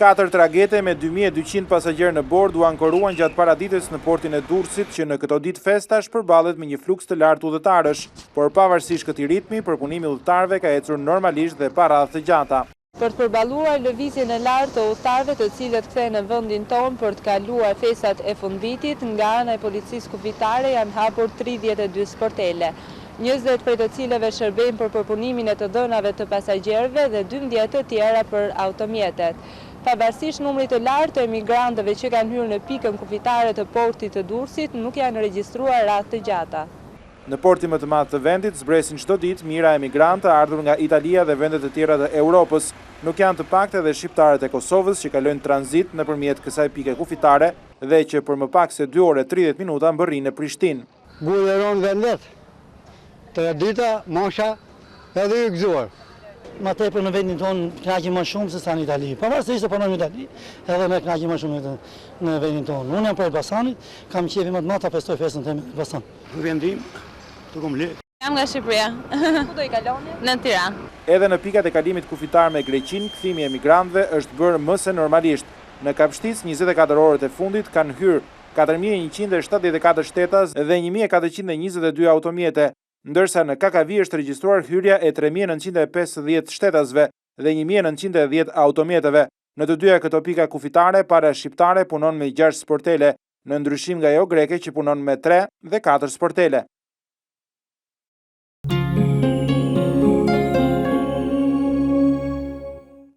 Katër tragete me 2200 pasagjerë në bord u ankoruan gjatë paradites në portin e Durrësit që në këto ditë festash përballet me një fluks të lartë udhëtarësh. Por pavarësisht këtij ritmi, përpunimi i udhëtarëve ka ecur normalisht dhe pa radhë të gjata. Për të përballuar lëvizjen e lartë të udhëtarëve të cilët kthehen në vendin tonë për të kaluar festat e fundvitit, nga ana e Policisë Kufitare janë hapur 32 sportele. 20 prej të cilëve shërbejnë për përpunimin e të dhënave të pasagjerëve dhe 12 të tjera për automjetet. Pavarësisht numrit të lartë të emigrantëve që kanë hyrë në pikën kufitare të portit të Durrësit, nuk janë regjistruar radhë të gjata. Në portin më të madh të vendit zbresin çdo ditë mijëra emigrantë të ardhur nga Italia dhe vende të tjera të Europës. Nuk janë të paktë edhe shqiptarët e Kosovës që kalojnë tranzit nëpërmjet kësaj pike kufitare dhe që për më pak se 2 orë e 30 minuta mbërrijnë në Prishtinë. Guri e rëndë vend vet. Tradita, mosha, edhe i gëzuar. Ma tepër në vendin tonë kënaqemi më shumë se sa në Itali. Pavarësisht se punojmë në Itali, edhe ne kënaqemi më shumë në vendin tonë. Unë jam prej Elbasanit, kam qejfin më të madh ta festoj festën teme në Elbasan. Në vendim, të kom lek. Jam nga Shqipëria. Ku do i kaloni? Në Tiranë. Edhe në pikat e kalimit kufitar me Greqinë, kthimi i emigrantëve është bërë më se normalisht. Në Kapshticë, 24 orët e fundit kanë hyrë 4174 shtetas dhe 1422 automjete, ndërsa në Kakavijë është regjistruar hyrja e 3950 shtetasve dhe 1910 automjeteve. Në të dyja këto pika kufitare, pala shqiptare punon me 6 sportele, në ndryshim nga ajo greke që punon me 3 dhe 4 sportele.